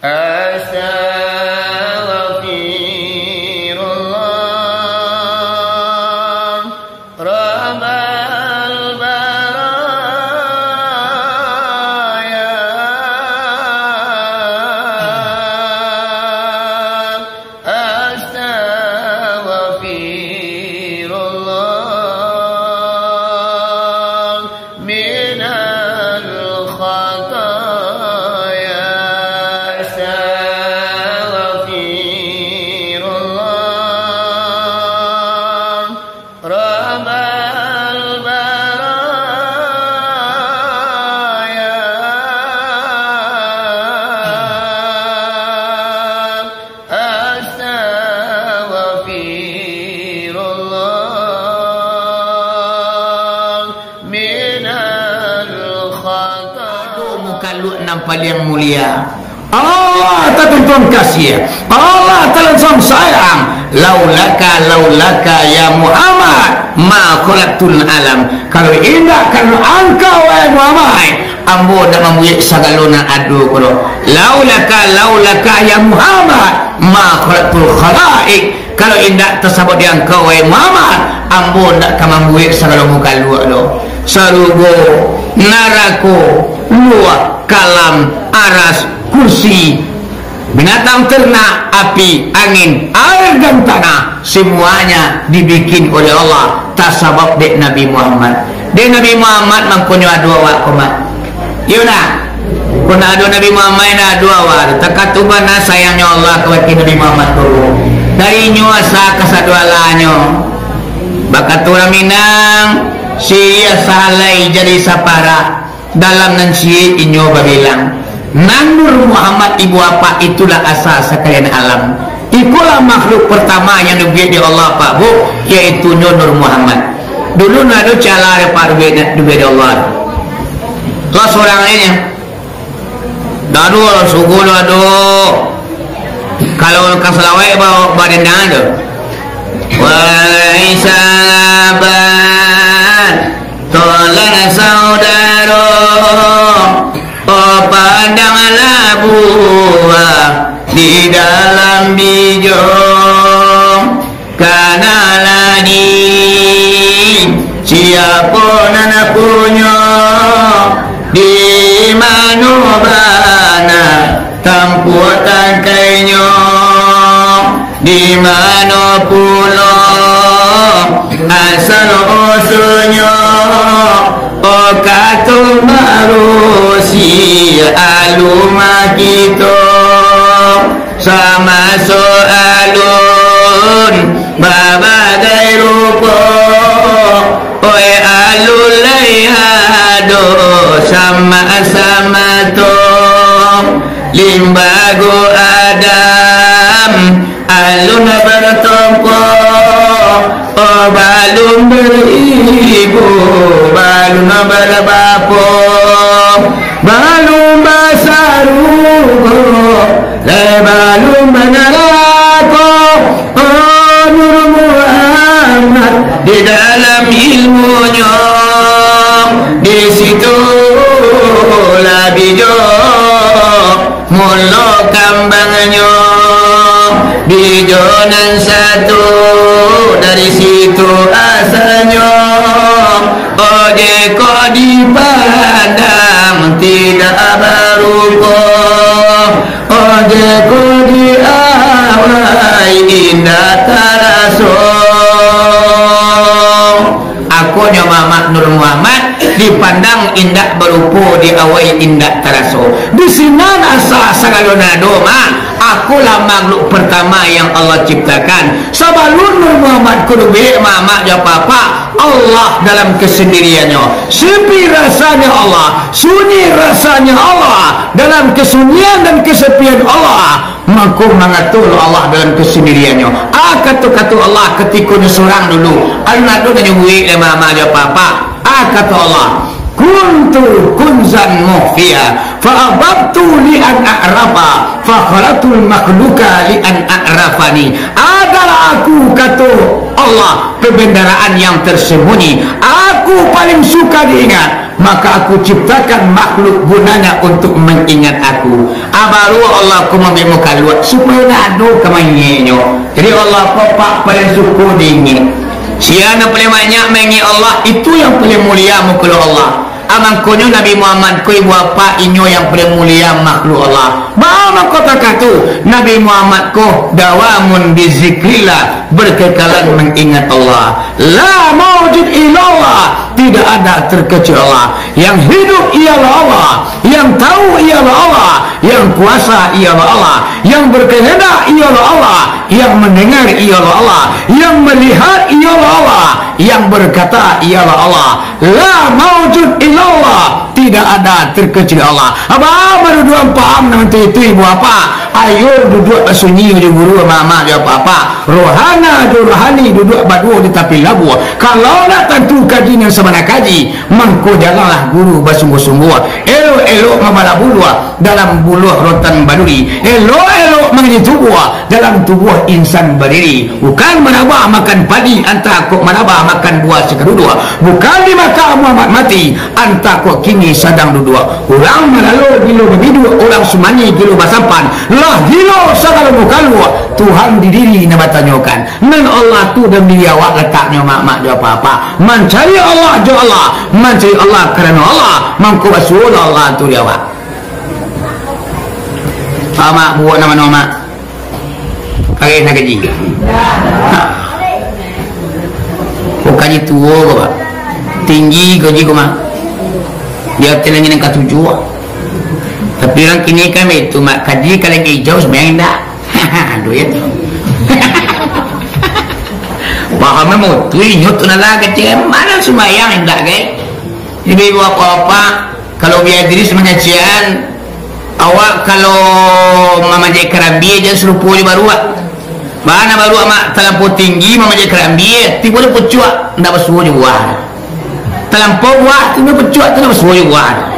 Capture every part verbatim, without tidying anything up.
Astaghfirullah, Rabbal baraya. Astaghfirullah minal khataya. Astaghfirullah. Rabbal baraya. Astaghfirullah minal khata. Aduh, mukaluak nan paliang mulia. Allah tatuntuang kasih, Allah talansuang sayang. Laulaka, laulaka ya Muhammad, ma khalaqtul alam. Kalau indak karano angkau, wahai Muhammad, ambo ndak mambuek sagalo nan ado ko. Laulaka, laulaka ya Muhammad, ma khalaqtul khalaik. Kalau indak tasabab di angkau, wahai Muhammad, ambo ndak ka mambuek sagalo mukaluak lo. Sarugo, narako, luak, kalam, aras, kursi, binatang ternak, api, angin, air, dan tanah, semuanya dibikin oleh Allah, tasabab dek Nabi Muhammad. Dek Nabi Muhammad mangkonyo ado awak ko, Mak. Iyo nak? Kok ndak ado Nabi Muhammad, ndak ado awak. Takah tu bana sayangnyo Allah kabake Nabi Muhammad tu. Dari inyo asa ka sadoalahnyo. Bakato urang Minang, siriah sahalai jari saparak. Dalam nan ciek inyo babilang, nan Nur Muhammad ibu apak itulah asa sakalian alam. Ikolah makhluk partama yang dibuek dek Allah, Pak, Bu, yaitunyo Nur Muhammad. Dulu ndak ado cala dek Pak, dibuek, dibuek dek Allah. Lah sorang aja. Ndak ado, suku ndak ado. Kalau ka salawat, ba-, badendang tu. Wahai sahabat, tolong saudaro, oh, pandanglah buah di dalam bijo. Karena lagi siapo nan punyo, di mano bana tampuak tangkainyo, di mano pulo asal usulnyo. Oh, kato barusi alun makito. Samaso alun babagai rupo, oi alun lai ado sama-sama tu. Limbago Adam alun bartompo, oh, balun baribu, balun barbapo, balun basarugo, lai balun banarako. Oh, Nur Muhammad di dalam ilmunyo, di situ lah bijo mulo kambangnyo, bijo nan satu dari situ asalnyo. Oje ko dipandang tidak barupo, oje ko diawai indak taraso. Akonyo Mamak Nur Muhammad dipandang indak barupo, diawai indak taraso. Di sinan asa sagalo nado, Mak. Akolah makhluk partama yang Allah ciptakan. Sabalun Nur Muhammad ko dibuek, Mamak jo Apak, Allah dalam kesendiriannyo. Sepi rasanya Allah, sunyi rasanya Allah, dalam kesunyian dan kesepian Allah. Mangko mangato Allah dalam kesendiriannyo. Ah, kato-kato Allah katiko nyo surang dulu. Alun ado nan nyo buek dek Mamak jo Apak. Ah, kato Allah, "Kuntu kunzan mukhfiya, fa ahbabtu li an a'rafa, Fakhalaqtul makhluqa li an a'rafani. Adalah aku, kato Allah, pembendaraan yang tersembunyi. Aku paling suka diingat, maka aku ciptakan makhluk gunanya untuk mengingat aku. Ah, baru Allah ko mambuek mukhaluak, supayo ndak ado ka maingeknyo. Jadi Allah ko, Pak, paling suko diingek. Sia nan paling banyak maingek Allah, itu yang paling mulia mukhaluak Allah. Ah, mangkonyo Nabi Muhammad ko, ibu bapak, inyo yang paling mulia makhluk Allah. Baa mangko takah tu, Nabi Muhammad ko dawamun bizikrillah, berkekalan mengingat Allah. La maujud illallah, tidak ada terkecuali Allah. Yang hidup ialah Allah, yang tahu ialah Allah, yang kuasa ialah Allah, yang berkehendak ialah Allah, yang mendengar ialah Allah, yang melihat ialah Allah, yang berkata ialah Allah. La maujud illallah, tidak ada terkecuali Allah. Abah baru duduak paham nan itu, itu ibu apa? Ayo duduak basunyi jo guru, mamak jo apa-apa. Rohana jo rohani duduak baduo di tapi labuah. Kalau nak tantu kaji nan sabana kaji, mangko janganlah guru basungguah-sungguah. Elok-elok mambala buluah dalam buluah rotan baduri. Elok-elok mangaji tubuah dalam tubuah insan badiri. Bukan marabah makan padi, antah kok marabah makan buah sakaduduak. Bukan di Makkah Muhammad mati, antah kok kini sadang duduak. Urang malalo gilo babiduak, urang sumani gilo basampan. Lah gilo sagalo mukhaluak, Tuhan di diri nan batanyokan. Nan Allah tu dalam diri awak lataknyo, mak-mak jo apa-apa. Mancari Allah jo Allah, mancari Allah karano Allah, mangko basuo lah Allah tu di awak. Amak buak nama-nama. Pakai nak kaji. Ha. Ko kaji tuo ko, Pak. Tinggi ko ji ko, Mak. Di ateh langik nan katujuah. Tapi urang kini kan baitu, Mak. Kaji ka langik ijau, sumbayang indak. Aduh, ya tu. Paham memang tu, inyo tu nalah kecil. Mana sumbayang indak, gai? Jadi, ibu bapak-bapak, kalau biaya diri semanyacian, awak kalau mamajak karambia, jan sarupo jo baruak. Bana baruak, Mak, talampau tinggi mamajak karambia, tibo di pucuak, ndak basuo jo buah. Talampau buah, tibo di pucuak, tu ndak basuo jo buah.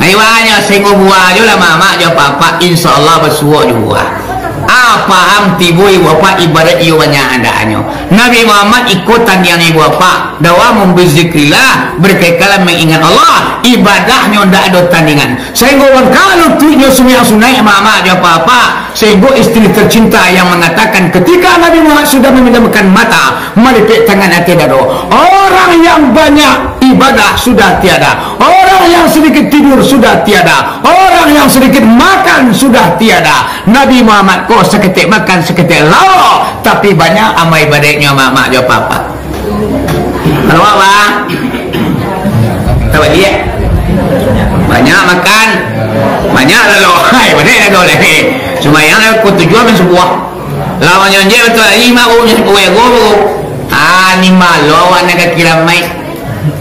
Nah, iwanyo, sainggo buah jo lah, Mak, Mak, jo apa-apa, insya Allah basuo jo buah. Ah, paham tibo ibu bapak, ibarat iyo banyak andaknyo. Nabi Muhammad iko tandiang ibu bapak. Dawamun bizikrillah, berkekalan mengingat Allah, ibadahnyo ndak ado tandingan. Sahinggo urang ka lutuiknyo sumbayang sunaik, mamak jo apa-apa. Sahinggo istri tercinta yang mengatakan, ketika Nabi Muhammad sudah memejamkan mata, malipek tangan ateh dado, orang yang banyak ibadah sudah tiada, orang yang sedikit tidur sudah tiada, orang yang sedikit makan sudah tiada. Nabi Muhammad ko saketek makan, saketek lalok, tapi banyak amal ibadaiknyo, mamak jo apa-apa. Kalau apa? Tahu dia? Banyak makan, banyak lalok. Hai, banyak lalok lagi. Sumbayang lah, pukul tujuh ambil subuh. Lawan nyo je betul, lima baru nyo sepuluh ego baru. Ah, ni malu awak nak ka kiramaik.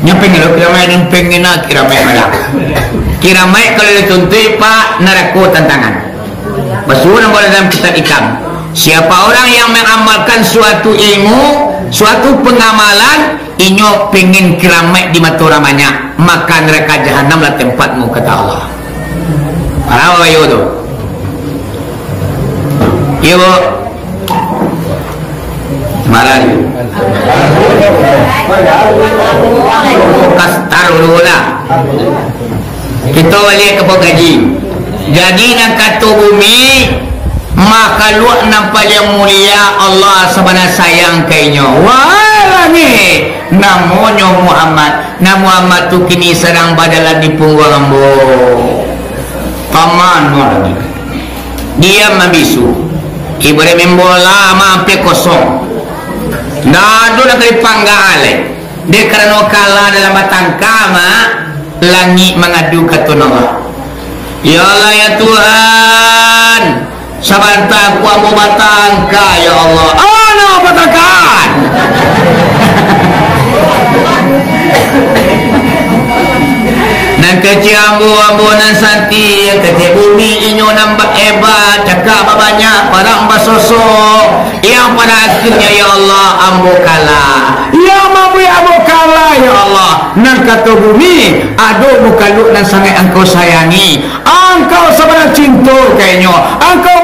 Nyo pengen lo kiramaik, nyo pengen nak kiramaik malah. Kiramaik kalau dituntuik, Pak, narako tantangan. Basuo nan dalam kitab ikam. Siapa orang yang mengamalkan suatu ilmu, suatu pengamalan, inyo pengen kiramaik di mato urang banyak, maka neraka jahanam lah tempatmu, kata Allah. Paham apa iyo tu? Iyo, Bu? Marah ni. Kastar dulu lah. Kito baliak ka pokok kaji. Jadi, nan kato bumi, makhluk nan paliang mulia, Allah sabana sayang ka inyo. Wahai langik, namonyo Muhammad. Nah, Muhammad tu kini sadang bajalan di pungguang ambo. Paman Muhammad. Diam mambisu. Ibarat main bola, mah, ampia kosong. Ndak ado nan ka dipangga lai. Dek karano kalah dalam batangka, mak, langik mangadu ka Tuhan Allah. Ya Allah, ya Tuhan, sabanta ko ambo batangka, ya Allah. Alah, batangka! Nan kecek ambo, ambo nan santiang, kecek bumi inyo nan ba-, hebat, cakak babanyak, parang basosok. Yang pada akhirnya, ya Allah, ambo kalah. Yang mambuek ambo kalah, ya Allah. Nan kato bumi, ado mukhaluk nan sangaik Angkau sayangi. Angkau sabana cinto ka inyo. Angkau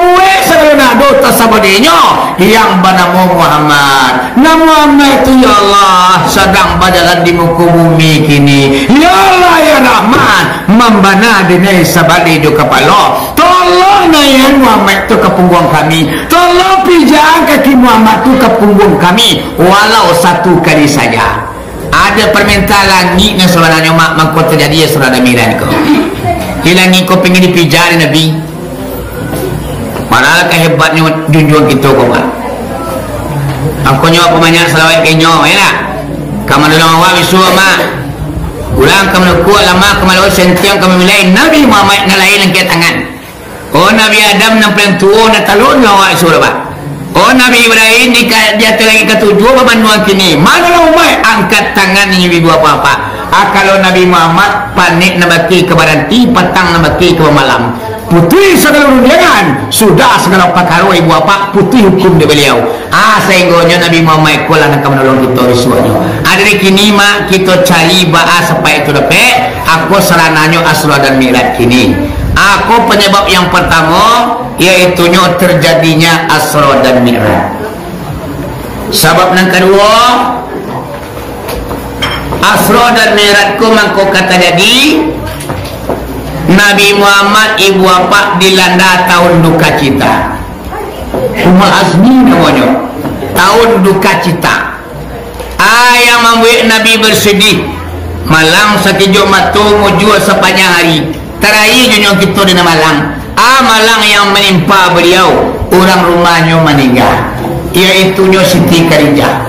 Ado tasabodinyo yang banamo Muhammad. Nah, Muhammad tu, ya Allah, sadang bajalan di muko bumi kini. Ya Allah, ya Rahman, mambana dinai sabali jo kapalo. Tolong naiakan Muhammad tu ka pungguang kami. Tolong pijakan kaki Muhammad tu ka pungguang kami, walau satu kali saja. Ado parmintaan langik nan sabananyo, Mak, mangko tajadi Isra dan Mi'raj ko. Di langik ko pingin dipijak dek Nabi. Padahal ka hebatnyo junjuang kito ko, Mak. Angkonyo apo banyak salawat ka inyo, yo lah. Ka manolong awak bisuak, Mak. Urang ka manukuak lamah, ka malawan sentiang, ka mamilai Nabi Muhammad nan lain nan ka tangan. Oh, Nabi Adam nan paling tuo, nan talun lawan awak bisuak, Mak. Oh, Nabi Ibrahim di ka-, di ateh langik katujuah bamanuang kini. Mano lah umaik angkat tangan inyo bi buek apo-apo. Ah, kalau Nabi Muhammad, panek nan bakeh ka baranti, patang nan bakeh ka bamalam. Putuih sagalo rundiangan, sudah sagalo pakaro ibu bapak, putuih hukum di baliau. Ah, sainggonyo Nabi Muhammad ko lah nan ka manolong kito bisuaknyo. Ah, dari kini, Mak, kito cari baa sapaik tu dapek, ako sarananyo Isra dan Mi'raj kini. Ako panyabab yang partamo, yaitunyo terjadinyo Isra dan Mi'raj. Sabab nan kaduo, Isra dan Mi'raj ko mangko ka tajadi, Nabi Muhammad ibu bapak dilanda taun dukacita. Umul Azmi namonyo, taun dukacita. Ah, yang mambuek Nabi bersedih, malang sakijok mato, mujua sapanjang hari. Tarakhir jo nyo kito di nan malang. Ah, malang yang manimpa baliau, urang rumahnyo maningga, yaitunyo Siti Khadijah.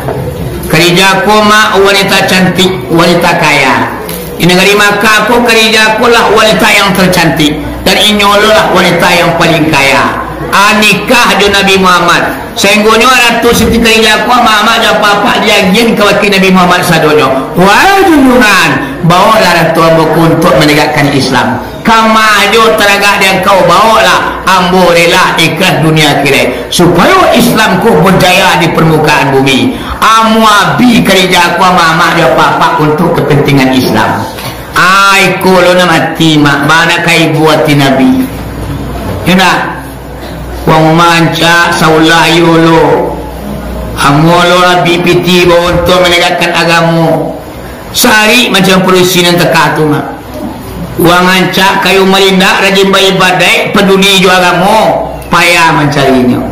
Khadijah ko, Mak, wanita cantik, wanita kaya. Di nagari Makkah ko, Khadijah ko lah wanita yang tercantik, dan inyo lo lah wanita yang paling kaya. Ah, nikah jo Nabi Muhammad. Sainggonyo Ratu Siti Khadijah ko, mamak jo apak-apak diagian kabake Nabi Muhammad sadonyo. Wahai junjungan, bawolah ratu ambo ko untuak manegakkan Islam. Kama jo taragak di angkau, bawolah, ambo rela ikhlas dunia akhirat, supayo Islam ko bajaya di parmukaan bumi. Amuah abih Khadijah ko, mamak jo apak-apak untuak kapantingan Islam. Ai, ko lo nan mati, Mak, bana ka ibo ati Nabi. Yo ndak? Wang mancak saulah iyo lo. Amuah lo abih pitih bawo untuak manegakkan agamo. Sarik macam padusi nan takah tu, Mak. Wang mancak kayu malindak, rajin baibadaik, paduli jo agamo, payah mancarinyo.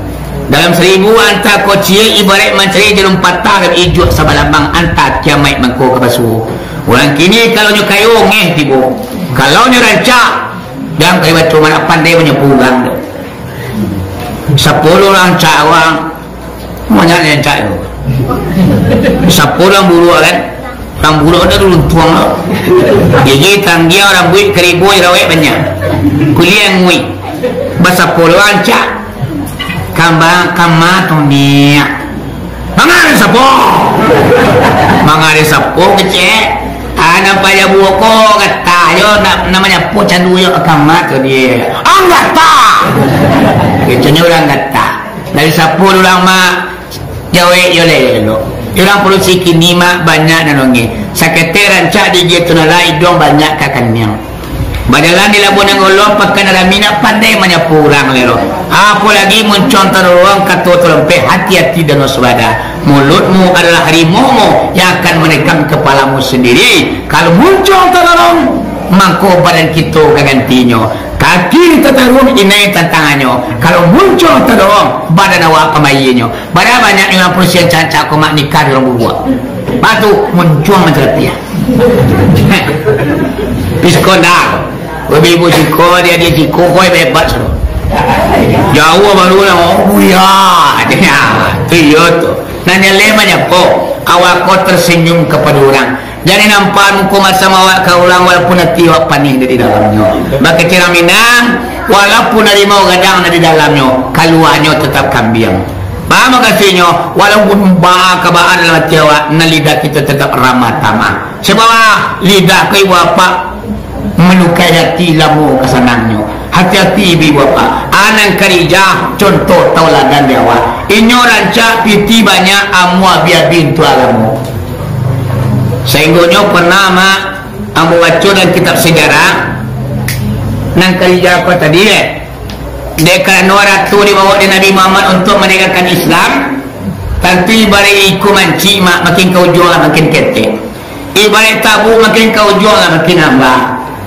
Dalam saribu antah kok ciek, ibaraik mancari jarum patah, dan ijuak sabalambang antah kiamaik mangko ka basuo. Urang kini kalau nyo kayo, ngeh tibo. Kalau nyo rancak, jan ka dibaco, mana pandai manyapu urang tu. Sapo lo rancak urang, banyak rancak tu. Sapo urang buruak kan? Urang buruak tu runtuang lo. Gigi tanggiang, rambuik karibo, jerawek banyak. Kuliah ngui. Basapo lo rancak. Kama, kama tu niak. Manga den sapo? Manga den sapo kecek? Ah, nampak jo buko gatah jo, na-, namonyo apo, candu jo, kama tu dia. Ang gatah. Itu nyo urang gatah. Dari sapo urang, Mak? Jawek yo lai elok. Urang padusi kini, Mak, banyak nan ongeh. Saketek rancak di gigi tu nan lah, iduang banyak ka kaniang. Bajalan di Labuah Nanggolo, pakan rami, ndak pandai manyapu urang lero. Apo lagi muncuang tadorong, kato talompeh, hati-hati danau Sabada. Mulutmu adalah harimaumu yang akan menikam kepalamu sendiri. Kalau muncuang tadorong, mangko badan kito ka gantinyo. Kaki tataruang inai tantangannyo. Kalau muncuang tadorong, badan awak pambayianyo. Bara banyak urang padusi nan rancak ko, Mak, nikah di urang buruak. Batu muncuang mancarapiah. Piskon dah. Babi ibu siko, dia, dia siko, koi bebas tu. Jauah baru lah, oh, buya. Dia, tu iyo tu. Nanya le manyapo, awak ko tersenyum kepada urang. Jadi nampak muko masam awak ka urang, walaupun ati awak panih dari dalamnyo. Bakecek urang Minang, walaupun harimau gadang dari dalamnyo, kaluanyo tetap kambiang. Paham mukasuiknyo? Walaupun baa kabaan dalam ati awak, nan lidah kito tetap ramah tamah. Sabab lidah ko ibu apak malukai ati lamo ka sanangnyo. Hati-hati ibu apak. Anan Khadijah contoh tauladan di awak. Inyo rancak, pitih banyak, amuah abih-abih untuak agamo. Sainggonyo pernah, Mak, ambo baco dalam kitab sejarah, nan Khadijah ko tadi, eh, Dek karano arato dibawa dek Nabi Muhammad untuak manegakkan Islam, tantu ibaraik iko mancik, mak, makin ka ujuang lah makin ketek. Ibaraik tabu, makin ka ujuang lah makin hamba.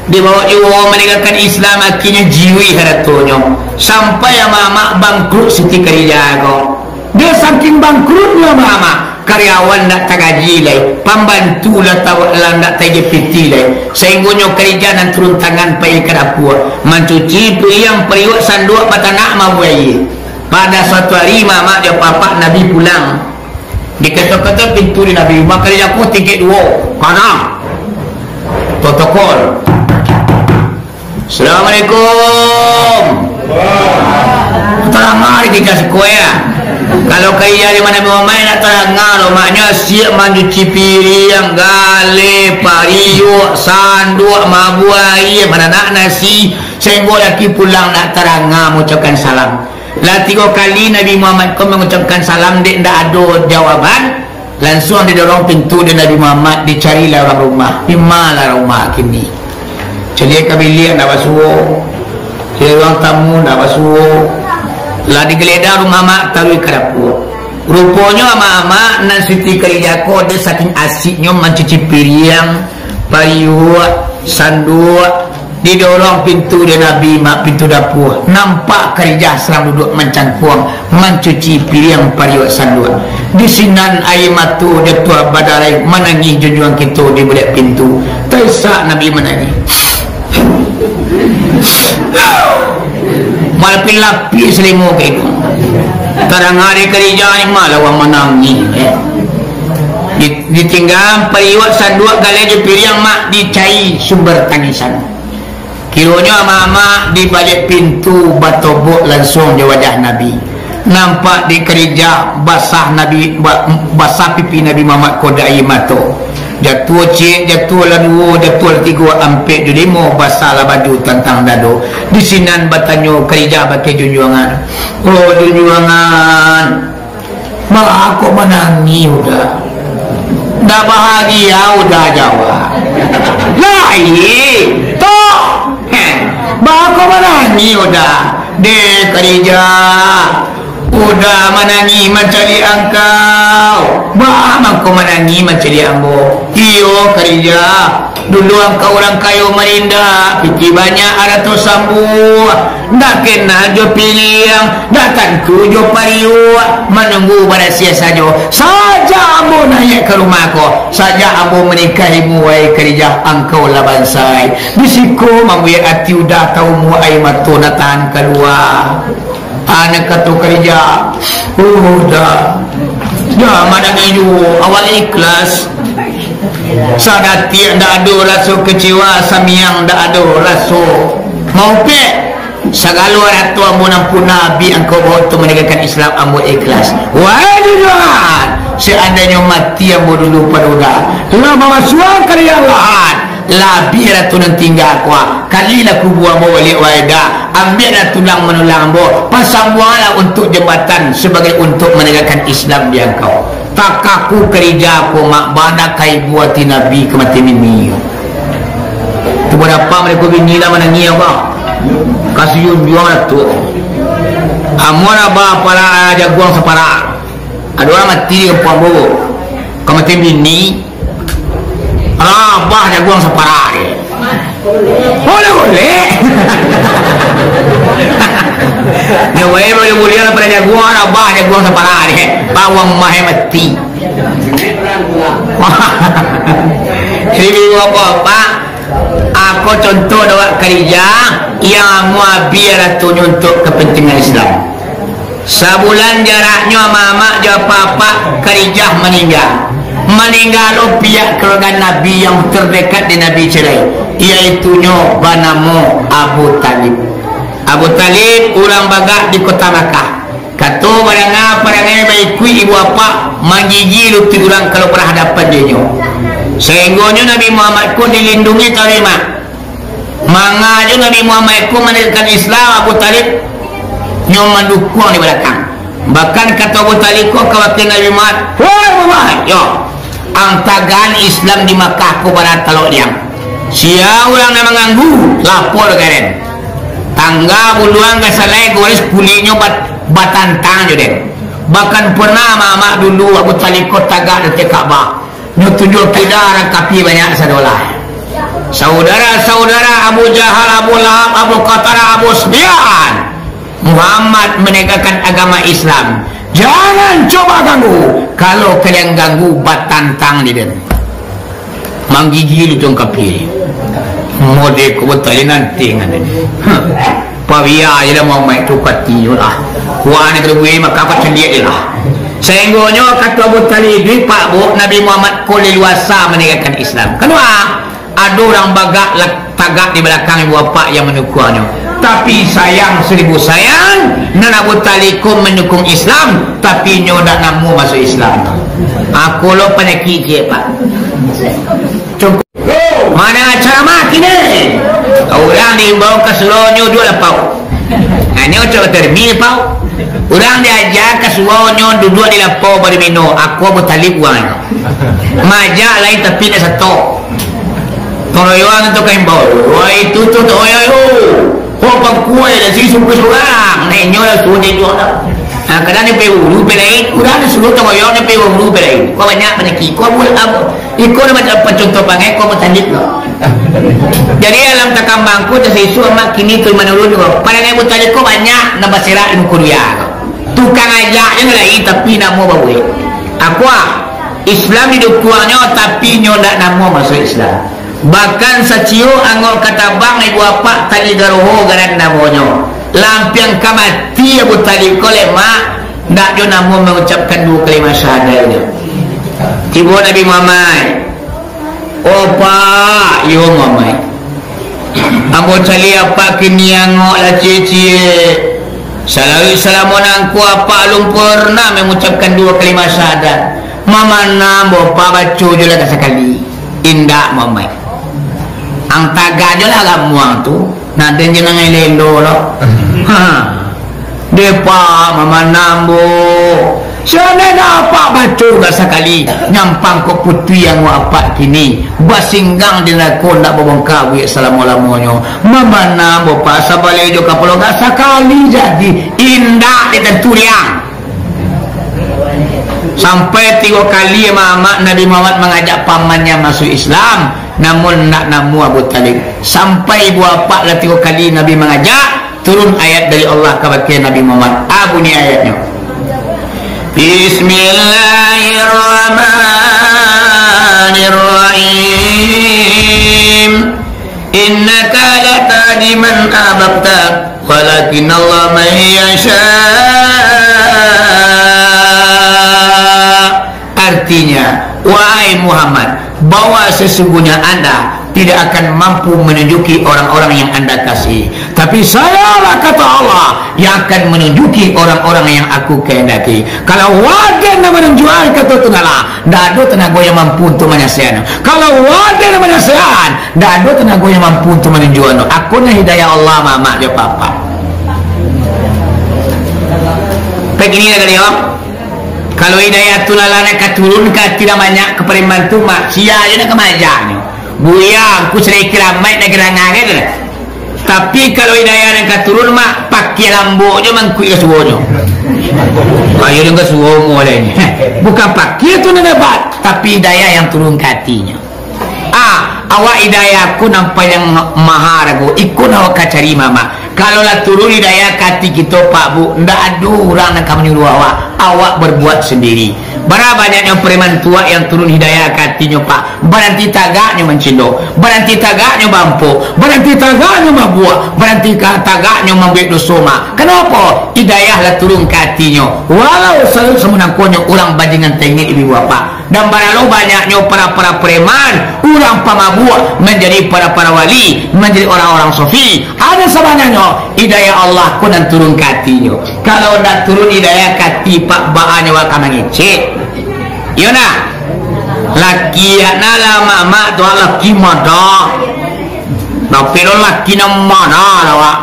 Dibawa juo manegakkan Islam, akhirnyo jiwih aratonyo. Sampai amak-amak bangkrut Siti Khadijah ko. Dek saking bangkrutnyo amak-amak, karyawan ndak tagaji lai, pambantu lah ta-, lah ndak taijai piti lai, sainggonyo Khadijah nan turun tangan pai ka dapua, mancuci piriang, pariuak, sanduak, batanak, mabuai aia. Pada suatu ari, mamak jo papak Nabi pulang. Diketok-ketok pintu di Nabi, mako Khadijah ko tingkek duo, kanang. Totokol. Assalamualaikum. Taranga di kita siko ya. Kalau kaya di mana Muhammad nak taranga lo, maknyo siap mancuci piriang, galeh, pariuak, sanduak, mabuai aia, mananak nasi, sainggo laki pulang nak taranga mangucapkan salam. Lah tigo kali Nabi Muhammad ko mangucapkan salam, dek ndak ado jawaban. Lansuang didorong pintu dek Nabi Muhammad, dicarilah urang rumah. Di malah rumah kini? Caliak ka biliak ndak basuo, caliak ruang tamu ndak basuo. Lah digeledah rumah mak, taruih ka dapua. Ruponyo amak-amak nan Siti Khadijah ko, dek saking asiknyo mancuci piriang, pariuak, sanduak, didorong pintu dek Nabi, mak, pintu dapua. Nampak Khadijah sadang duduak mancangkuang, mancuci piriang, pariuak, sanduak. Di sinan aia mato jatuah badarai, manangih junjuang kito di bulek pintu. Taisak Nabi manangih. Malapih-lapih salimo ka hidung. Taranga dek Khadijah ni malah urang manangih, eh. Di-, ditinggaan pariuak, sanduak, galeh jo piriang, mak, dicari sumber tangisan. Kironyo amak-amak di baliak pintu batobok lansuang jo wajah Nabi. Nampak dek Khadijah basah Nabi, ba-, basah pipi Nabi Muhammad ko dek aia mato. Jatuah ciek, jatuah lah duo, jatuah lah tigo, ampek jo limo, basah lah baju tantang dado. Di sinan batanyo Khadijah bakeh junjuangan, "Oh junjuangan, baa kok manangih Uda? Ndak bahagia Uda jawab. Lai, tok, heh, baa kok manangih Uda?" "Dek Khadijah, Uda manangih mancaliak angkau." "Baa mangko manangih mancaliak ambo?" "Iyo, Khadijah. Dulu angkau urang kayo marindak, pitih banyak, arato sambuah, ndak kenal jo piriang, ndak tantu jo pariuak, manunggu barasiah sajo. Sajak ambo naiak ka rumah ko, sajak ambo manikahimu, wahai Khadijah, angkau lah bansai." Di siko mambuek ati Uda taumua, aia mato ndak tahan kalua. Anak kato Khadijah, "Uda, jan manangih juo, awak ikhlas. Sadatiak ndak ado raso kecewa, samiang ndak ado raso maupek. Sagalo arato ambo nan punah, abih angkau bawa untuak manegakkan Islam, ambo ikhlas." "Wahai junjuangan, seandainyo mati ambo dulu pado Uda, lah mamasuakan ka liang lahat, labiah lah tu nan tingga ko, kalilah kubua ambo baliak, wahai Uda, ambiaklah tulang manulang ambo, pasambuanglah untuak jambatan sabagai untuak managakkan Islam di angkau." Takaku Khadijah ko, mak, bana ka ibo ati Nabi ka mati mini. Tu badapek maliek ko bini lah manangih, apa? Ka sijunjuang lah tu. Amuah abah parak jaguang saparak. Ado urang mati di kampuang ambo. Ka mati bini, rabah jaguang saparak. Boleh, boleh. Nyo bae boleh, boleh lah pada jaguang, rabah jaguang saparak. Bawang mah mati. Jadi, bapak-bapak, ako contoh dek awak Khadijah, yang amuah abih aratonyo untuak kapantingan Islam. Sabulan jaraknyo mamak jo apak-apak, Khadijah maningga. Maningga lo pihak keluarga Nabi yang terdekat di Nabi cerai, yaitunyo banamo Abu Talib. Abu Talib urang bagak di kota Makkah. Kato badanga parangai baikuik ibu apak, manggigi lutuik urang kalau barhadapan jo inyo. Sainggonyo Nabi Muhammad ko dilindungi tau dek mak. Manga jo Nabi Muhammad ko manegakkan Islam, Abu Talib nyo mandukuang di balakang. Bahkan kato Abu Talib ko kabake Nabi Muhammad, "Wahai Muhammad, yo, ang tagaan Islam di Makkah ko bara talok liang. Sia urang nan manganggu, lapor ka den." Tangga buluang ka salai, goris kuliknyo bat-, batantang jo den. Bahkan pernah mamak dulu Abu Thalib ko tagak di ateh Ka'bah. Nyo tunjuak pida urang kapia banyak sadolah. Saudara-saudara Abu Jahal, Abu Lahab, Abu Qatarah, Abu Sufyan, Muhammad manegakkan agama Islam. Jangan coba ganggu. Kalau kalian ganggu, batantang di den. Manggigil tu kapia. Mode ko batali nanti ngan den. Huh. Pabia je lah Muhammad tu pati je lah. Kuah ni terbuai maka kau celiak je lah. Sehinggonyo kato Abu Thalib, "Duit Pak Bu, Nabi Muhammad ko leluasa manegakkan Islam." Kanua? Ado urang bagak lah tagak di balakang ibu bapak yang mandukuangnyo. Tapi sayang seribu sayang, nan Abu Thalib ko mandukung Islam, tapi nyo ndak namuah masuak Islam. Ako lo panyakik ciek, Pak. Contoh, mana ceramah kini? Urang diimbau ka surau nyo duduak lapau. Nah, nyo cok termi lapau. Urang diaja ka surau nyo duduak di lapau baru mino. Ako Abu Thalib urang. Majak lain tapi ndak sato. Toroyoan tu ka imbau. Wah, itu tu toroyo. Kau pangkuai lah si suku surang. Nenyo lah suruh nenyo lah. Nah, kadang dia pergi hulu, pergi lain. Kurang dia suruh toroyo, dia pergi hulu, pergi lain. Kau banyak panyakik. Kau buat apa? Iko lah macam contoh pangai, kau bertanding lah. Jadi, alam takambang ko, tasaisu amak kini tu manurun ko. Padahal yang bertanding ko banyak, nak baserak ilmu kuliah ko. Tukang ajaknyo lai, tapi namo babuek. Apo? Islam didukuangnyo, tapi nyo ndak namuah masuak Islam. Bahkan saciok angok katabang ibu apak tali garoho garan namonyo. Lampiang ka mati Abu Thalib ko lemak, ndak jo namuah mangucapkan duo kalimat syahadat nyo. Tibo Nabi Muhammad. "Oh, Pak, iyo, Muhammad. Ambo caliak Apak kini angok lah ciek-ciek. Salawik salamo nangko Apak alun pernah mangucapkan duo kalimat syahadat. Mamanam ambo, Pak, baco jo lah ka sakali." "Indak, Muhammad. Ang tagak jo lah gamuang tu. Nak den je nangai lelo lo." Ha. Depa mamanam, Bu. Sianai dah Apak baco ka sakali, nyampang kok putuih angok Apak kini, basinggang di narako ndak babongka buek salamo-lamonyo. Mamanam, Bu, Pak, sabaleh jo kapalo ka sakali jadi, indak ditantu liang. Sampai tigo kali amak-amak Nabi Muhammad mangajak pamannya masuak Islam, namun ndak namuah Abu Thalib. Sampai ibu apak lah tigo kali Nabi mangajak, turun ayat dari Allah kabake Nabi Muhammad. A bunyi ayatnyo. Bismillahirrahmanirrahim. Innaka la tahdi man ahbabta, walakinnallaha man yasha. Artinya, wahai Muhammad, bahwa sesungguhnya Anda tidak akan mampu menunjuki orang-orang yang Anda kasihi. Tapi Sayalah, kata Allah, yang akan menunjuki orang-orang yang Aku kehendaki. Kalau waden nan manunjuakan, kata Tuhan Allah, ndak ado tanago yang mampu untuk manyasehan. Kalau waden nan manyasehan, ndak ado tanago yang mampu untuk manunjuakan. Ako nan hidayah Allah, mamak jo papa. Begini lah kali, oh. Kalau hidayah tu lah, lah nak ka turun ka ati banyak ka preman tu, mak, sia je nak ka majaknyo. Buya, aku sadai kiramaik nak gerangan kan tu lah. Tapi kalau hidayah nan ka turun, mak, pakai lambok je mangkuik ka suonyo. Ayo dong ka suo mulai ni. Bukan pakai tu nan dapat, tapi hidayah yang turun ka atinyo. Ah, awak hidayah ko nan paling maha rago. Iko nan awak ka cari, mamak. Kalau lah turun hidayah ka ati kito, Pak, Bu, ndak ado urang nan ka manyuruah awak. Awak berbuat sendiri. Bara banyaknyo preman tuak yang turun hidayah ka atinyo, Pak. Baranti tagaknyo mancilok. Baranti tagaknyo barampok. Baranti tagaknyo mabuak. Baranti ka-, tagaknyo mambuek doso, mak. Kanapo? Hidayah lah turun ka atinyo. Walau saruik samo nangkonyo urang bajingan tengek ibu bapak. Dan baralo banyaknyo para-para preman, urang pamabuak, manjadi para-para wali, manjadi orang-orang sofi. Ado sabananyo, hidayah Allah ko nan turun ka atinyo. Kalau ndak turun hidayah ka ati, Pak, baa nyo awak ka mangecek? Iyo ndak? Laki anak lah mamak tu, laki madah. Tapi lo laki nan madah lah, Pak.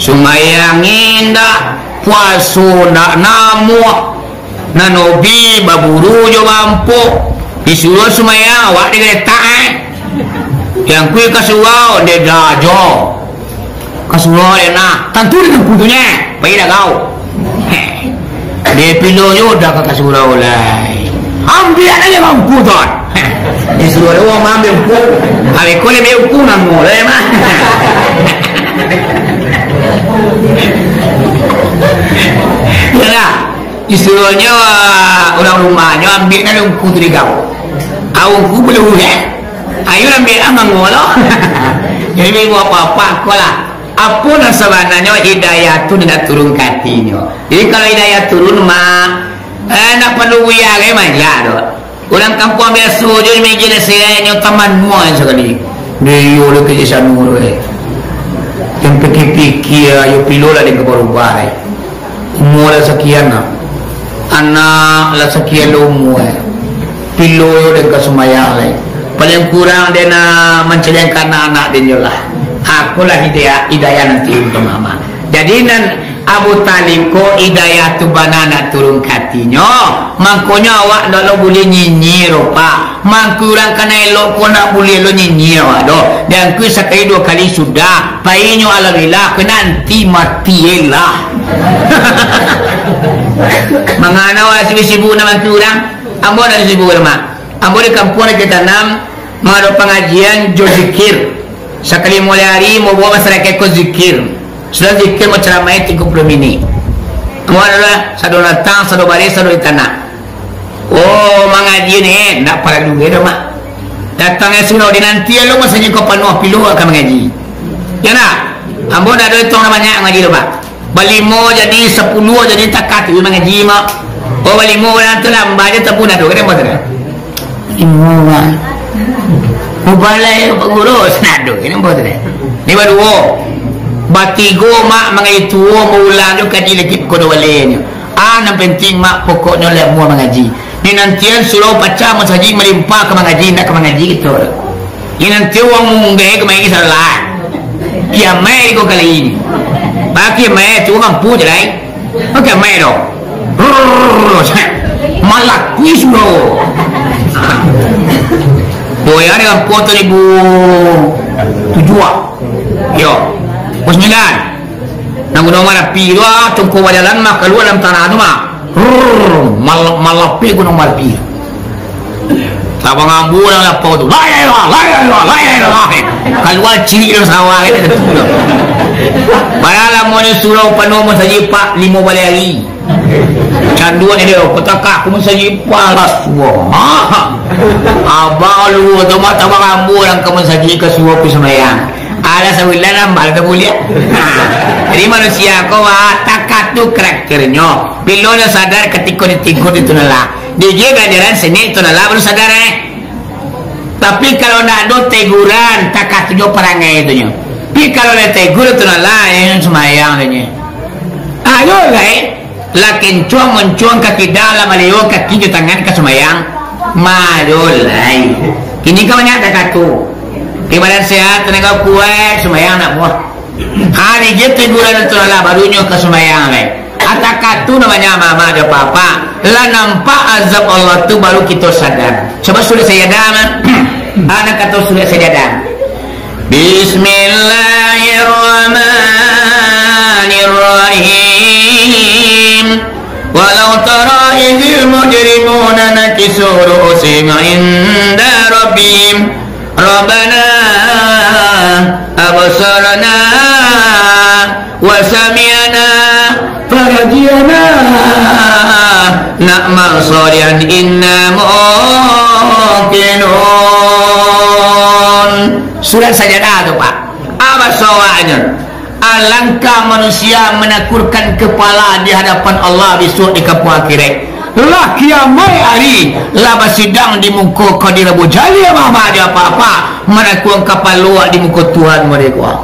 Sumbayang indak, puaso ndak namuah. Nan hobi baburu jo barampok. Disuruah sumbayang, awak digeletak, eh. Yang kui ka surau, dia dah jo. Ka surau den nah, tantu di tempuh tu nyo. Pai dah kau. Heh. Dek pilo yo dah ka, ka surau lai. Ambiak aja mangku tu. Heh. Di surau ada urang maambiak ungku. Awak ko dia ambiak ungku namo lai mah. Yalah. Disuruahnyo, ah, urang rumahnyo ambiak nan ungku tu di kau. Ah, ungku buluah, eh. Ayo ambiak ah mango lo. Jadi, ibu apak-apak ko lah. Apo nan sabananyo hidayah tu nak turun ka atinyo. Jadi, kalau hidayah turun, mak, eh, nak parlu buya gai manja tu. Urang kampuang biaso jo di meja nasihat nyo taman mua sakali. Dek iyo lah kerja sanu tu, eh. Yang pikir-pikir, yo pilo lah dek ka barubah, eh. Umua lah sakian lah. Anak lah sakian lah umua, eh. Pilo yo dek ka sumbayang, eh. Paling kurang den nak mancaliakkan anak-anak den jo lah. Akolah hidayah, hidayah nanti untuak mama. Jadi nan Abu Talib ko hidayah tu bana nak turun ka atinyo, mangkonyo awak ndak lo buliah nyinyia doh, Pak. Mangko urang ka nan elok ko ndak buliah lo nyinyia awak doh. Diangkui sakali duo kali sudah, painyo alhamdulillah, ka nanti mati elah. Mangana awak sibuk-sibuk nak bantu urang? Ambo ndak sibuk, Mak. Ambo di kampuang Raja Tanam, mangado pangajian jo zikir. Sakali mulai ari, mambaok masarakaik ko zikir. Sudah zikir, bacaramah tigo puluah minik. Ambo adolah sado datang, sado bareh, sado di tanah. Oh, mangaji ni, eh, ndak paralu doh, Mak. Datang esok lo, dinanti lo masajik ko panuah, pilo ka mangaji. Yo ndak? Ambo ndak ado ituang banyak mangaji tu, Pak. Balimo jadi, sapuluah jadi, takah tu mangaji, Mak. Oh, balimo urang tu lambat je, tapi ndak ado, kan, Mak, tu, kan? Balimo urang. Mubalai, Pak Guru, ndak ado, kan, Mak, tu, kan? Ni baduo. Batigo, Mak, mangaji tuo, maulang tu kaji lagi pokok duo balai nyo. Ah, nan penting, Mak, pokoknyo lah amuah mangaji. Ni nantian surau pacah masajik malimpah ka mangaji, ndak ka mangaji kito. Ni nanti urang munggai ka mangaji salah. Kiamaik ko kali ni. Ba kiamaik tu mampu je lai. Ba kiamaik tu. Rrrr, malakui surau. Boya di kampuang tu ribu tujuah. Yo. Pukul sambilan. Nan Gunuang Marapi tu, ah, tungku bajalan mah, kalua dalam tanah tu mah. Rrrr, mal-, malapeh Gunuang Marapi. Tabang ambo dalam lapau tu. La ilaha illallah, la ilaha illallah, la ilaha illallah. Kalua cirik dalam sawah, kan, ado tu. Padahal lamonyo surau panuah masajik, Pak, limo baleh ari. Canduan dia, kota kaku masajik palas, wah. Abah lu tu mah tabang ambo dalam ka masajik ka surau pi sumbayang. Alah, sabulan nambah lah tabuliah. Jadi, manusia ko, wah, takah tu karakternyo. Bilo nyo sadar katiko ditegur di tunala. Dijie ganjaran seni tunala baru sadar, eh. Tapi, kalau ndak ado teguran, takah tu jo parangai tu nyo. Tapi, kalau lah tegur tunala, eh, sumbayang tu nyo. Ayo, lai. Lah kencuang moncuang ka kida, lah maleo kaki jo tangan ka sumbayang. Majo lai. Kini ka banyak takatu. Di badan sehat, tanaga kuaik, sumbayang ndak buah. Ha, di je teguran tu lah, barunyo ka sumbayang lai. Takatu namonyo mama jo papa. Lah nampak azab Allah tu baru kito sadar. Coba surek Sajdah, mah. Anak kato surek Sajdah. Bismillahirrahmanirrahim. Walau tara idzil mujrimuna nakisu ru'usihim inda rabbihim. Rabbana absarna wa sami'na farji'na na'mal shalihan inna muqinun. Surek Sajdah tu, Pak. Apa sawaknyo? Alangkah manusia manakurkan kapalo di hadapan Allah bisuak di kampuang akhirat. Lah kiamaik ari, lah basidang di muko Qadir Abu Jahal, mah ndak ado apa-apa, manakuang kapalo di muko Tuhan mereka.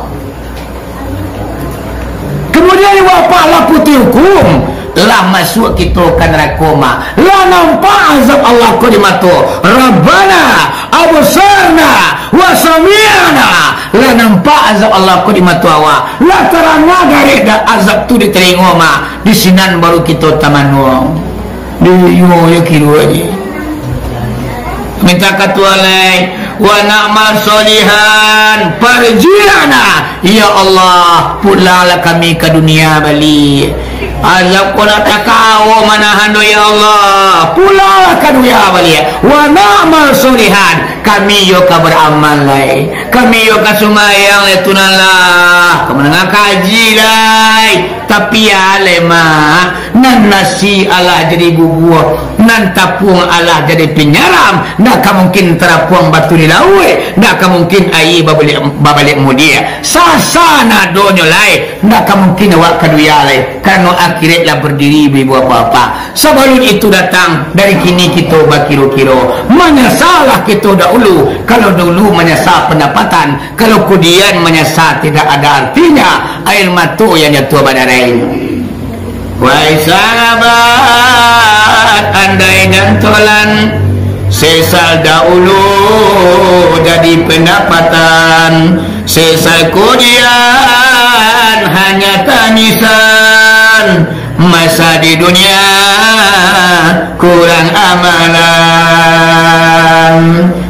Kemudian, Bapak, lah putuih hukum, lah masuak kito ka narako mah. Lah nampak azab Allah ko di mato. Rabbana absarna wa sami'na. Lah nampak azab Allah ko di mato awak. Lah taranga garek dah azab tu di talingo mah. Di sinan baru kito tamanuang. Di yo, yo kiro aja. Minta ka Tuhan lai. Wa na'mal sholihan, farji'na, ya Allah, pulanglah kami ka dunia baliak. Azab ko lah takawo manahan do, ya Allah, pulanglah ka dunia baliak. Wa na'mal sholihan, kami yo ka baramal lai, kami yo ka sumbayang lai, tunan lah, ka mandanga kaji lai. Tapi alai, Mak, nan nasi alah jadi bubuah, nan tapuang alah jadi pinyaram, ndak ka mungkin tarapuang batu di lauik, ndak ka mungkin aia babaliak, babaliak mudiak. Sasa nadonyo lai, ndak ka mungkin awak ka dunia lai, karano akhirat lah bardiri, ibu bapak. Sabalun itu datang, dari kini kito bakiro-kiro. Manyasalah kito dahulu, kalau dulu manyasa pandapatan, kalau kudian manyasa tidak ada artinya, air mato yang jatuh badarai. Wahai sahabat, andai jantolan, sesal dahulu jadi pendapatan, sesal kudian hanya tangisan, masa di dunia kurang amalan.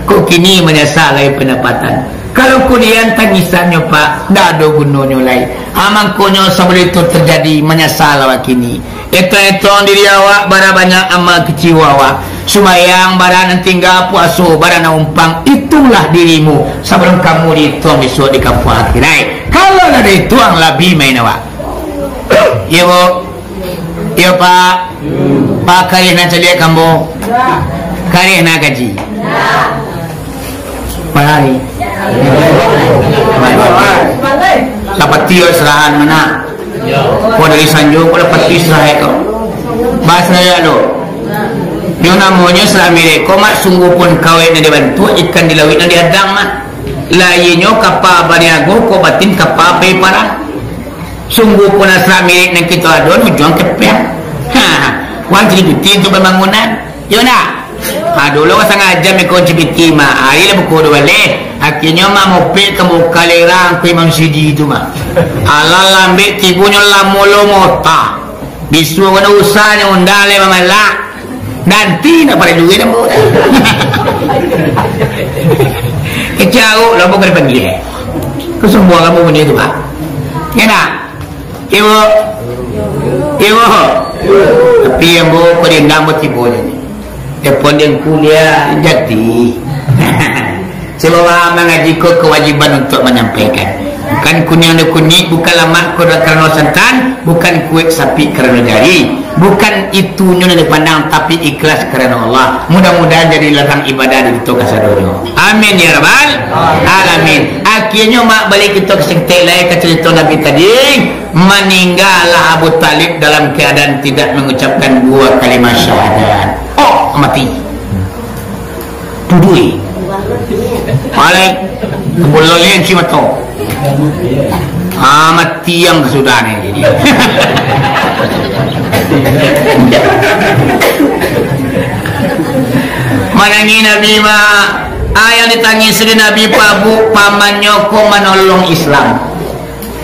Kok kini manyasal lai pendapatan? Kalau kudian tangisannyo, Pak, ndak ado gunonyo lai. Ah, mangkonyo sabalun itu terjadi, manyasal awak kini. Etong-etong diri awak, bara banyak amal kecil awak. Sumbayang bara nan tingga, puaso bara nan umpang. Itulah dirimu sabalun kamu diituang bisuak di kampuang akhirat. Kalau lah diituang, labiah main awak. Iyo, Bu? Iyo, Pak. Pak, kareh nan caliak ka ambo? Kareh nan kaji? Parai. Dapati yo serahan mana? Ko dari Sanjo, ko dapati serahan ko. Bah serahan lo. Yo namonyo serahan mirek ko, Mak, sungguahpun kawek nan dibantuak, ikan di lauik nan dihadang, Mak. Lahianyo kapa baniago, ko batin kapa pai parang. Sungguahpun asra mirek nan kito ado, ujuang kepeang. Ha, wan Cibiti tu pambangunan. Yo ndak? Ha, dulu kan sangaja meko Cibiti, Mak. Ari lah buko dua baleh. Akhirnyo, Mak, mopek ka muka lerang ku Imam Sidi tu, Mak. Alah lambek tibonyo lamo lo mota. Bisuak kena usah nyo undang lai mamalak. Nanti nak pada duit ambo. Kecau lah bukan panggil. Kesombongan ambo punya tu, Pak. Ya nak? Ibu. Ibu. Tapi ambo kau diundang buat ibu ni. Telepon dia kuliah jadi. Sebab mangaji ko kewajiban untuk manyampaikan. Bukan kuniang dek kunik, bukan lamak ko karano santan, bukan kuek sapi karano jari. Bukan itunyo nan dipandang, tapi ikhlas karano Allah. Mudah-mudahan jadi ladang ibadah di kito kasadonyo. Amin ya rabbal alamin. Akhirnyo, Mak, baliak kito ka saketek lai ka carito Nabi tadi. Maninggalah Abu Talib dalam keadaan tidak mengucapkan dua kalimat syahadat. Oh, mati. Tudui. Malai. Bulolin si mato. Ah, mati yang sudah ni. Manangih Nabi, Mak. Ah, yang ditangih di Nabi, Pak, Bu, pamannyo ko manolong Islam.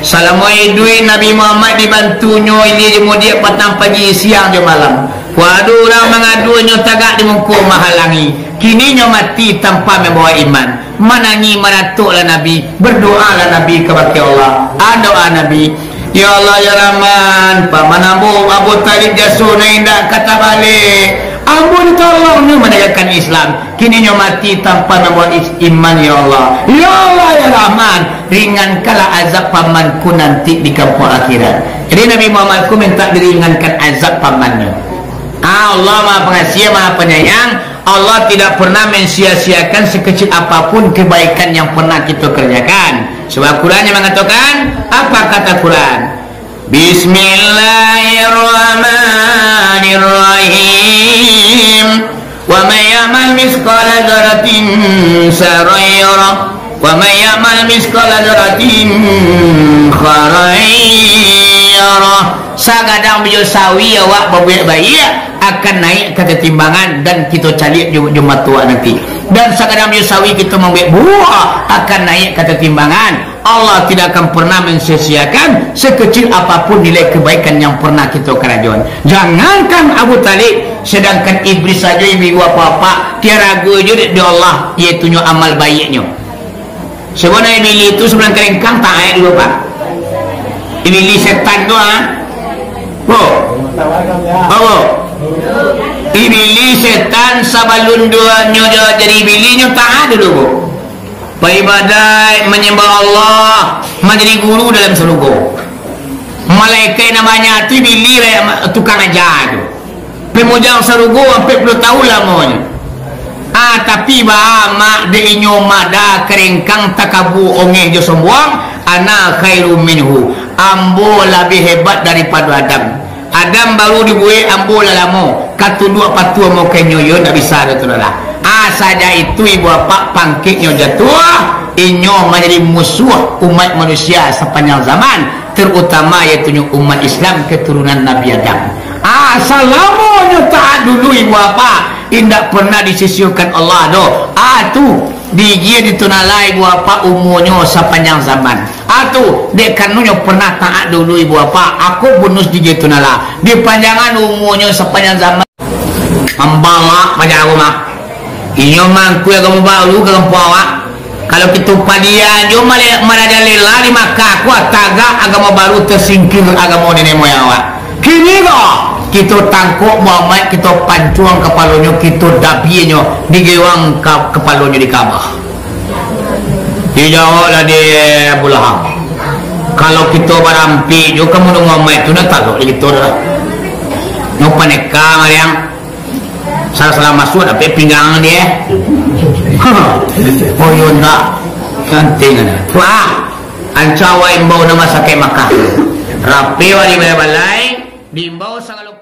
Salamo iduik Nabi Muhammad dibantunyo ilia jo mudiak patang pagi, siang jo malam. Kok ado urang mangaduanyo tagak di muko mahalangi. Kininyo mati tanpa mambawa iman. Manangih maratoklah Nabi, berdoalah Nabi kabake Allah. Ah, doa Nabi, "Ya Allah, ya Rahman, paman ambo Abu Talib jaso nan indak ka tabalek. Ambo ditolongnyo manegakkan Islam. Kininyo mati tanpa mambawa is-, iman, ya Allah. Ya Allah, ya Rahman, ringankanlah azab pamanku nanti di kampuang akhirat." Jadi, Nabi Muhammad ko minta diringankan azab pamannyo. Ah, Allah Maha Pengasih, Maha Penyayang. Allah tidak pernah mensia-siakan sekecil apapun kebaikan yang pernah kita kerjakan. Sebab Qurannya mengatakan, apa kata Quran? Bismillahirrahmanirrahim. Wa may ya'mal mithqala dzarratin syarran yarah, wa may ya'mal mithqala dzarratin khairan yarah. Sagadang bijo sawi awak babuek baiak, akan naik ka tatimbangan, dan kito caliak jo, jo mato awak nanti. Dan sagadang bijo sawi kito mambuek buah, akan naik ka tatimbangan. Allah tidak akan pernah mensia-siakan sekecil apapun nilai kebaikan yang pernah kita karajoan. Jangankan Abu Talib, sedangkan Iblis sajo ibu-ibu apak-apak, tiarago jo dek Allah, yaitunyo amal baiknyo. Sabananyo Iblis tu sabalun karengkang taat dulu, Pak. Iblis setan tu, ha? Bo. Bo. Iblis setan sabalun duonyo jadi Iblis nyo taat dulu, Bu. Baibadaik, manyambah Allah, manjadi guru dalam sarugo. Malaikat nan banyak tu Iblis, tukang aja tu. Pamujang sarugo ampek puluah tahun lamonyo. Ah, tapi baa mak dek inyo mada karengkang takabua ongeh jo sombuang, "Ana khairum minhu." Ambo labiah hebat daripado Adam. Adam baru dibuek, ambo lah lamo. Ka tunduak patuah ambo ka inyo, iyo ndak bisa doh tu lah. Ah, sajak itu ibu apak pangkeknyo jatuah, inyo manjadi musuah umat manusia sapanjang zaman, terutama yaitunyo umat Islam keturunan Nabi Adam. Ah, salamonyo taat dulu ibu apak, indak pernah disisiakan Allah doh. Ah, tu, diigiah di tu nan lah ibu apak umurnyo sapanjang zaman. Ah, tu, dek karanonyo pernah taat dulu ibu apak, ako bonus diigiah tu nan lah. Dipanjangan umurnyo sapanjang zaman. Mambalak paja rumah. Inyo mangkui agamo baru ka kampuang awak. Kalau kito padia jo male-, marajalela di Makkah ko, tagak agamo baru, tasingkir agamo niniak moyang awak. Kini ko, kito tangkok Muhammad, kito pancuang kapalonyo, kito dabienyo, digewang ka-, kapalonyo di Ka'bah. Dijawablah dek Abu Lahab, "Kalau kito barampik jo ka Muhammad tu, ndak talok dek kito doh. Nyo paneka maliang." Salah-salah masuak dapek pinggang dia. Oh, iyo ndak. Cantik ada. Wah, anca awak imbau nan sakik Makkah. Rapi awak di balai-balai, diimbau sagalo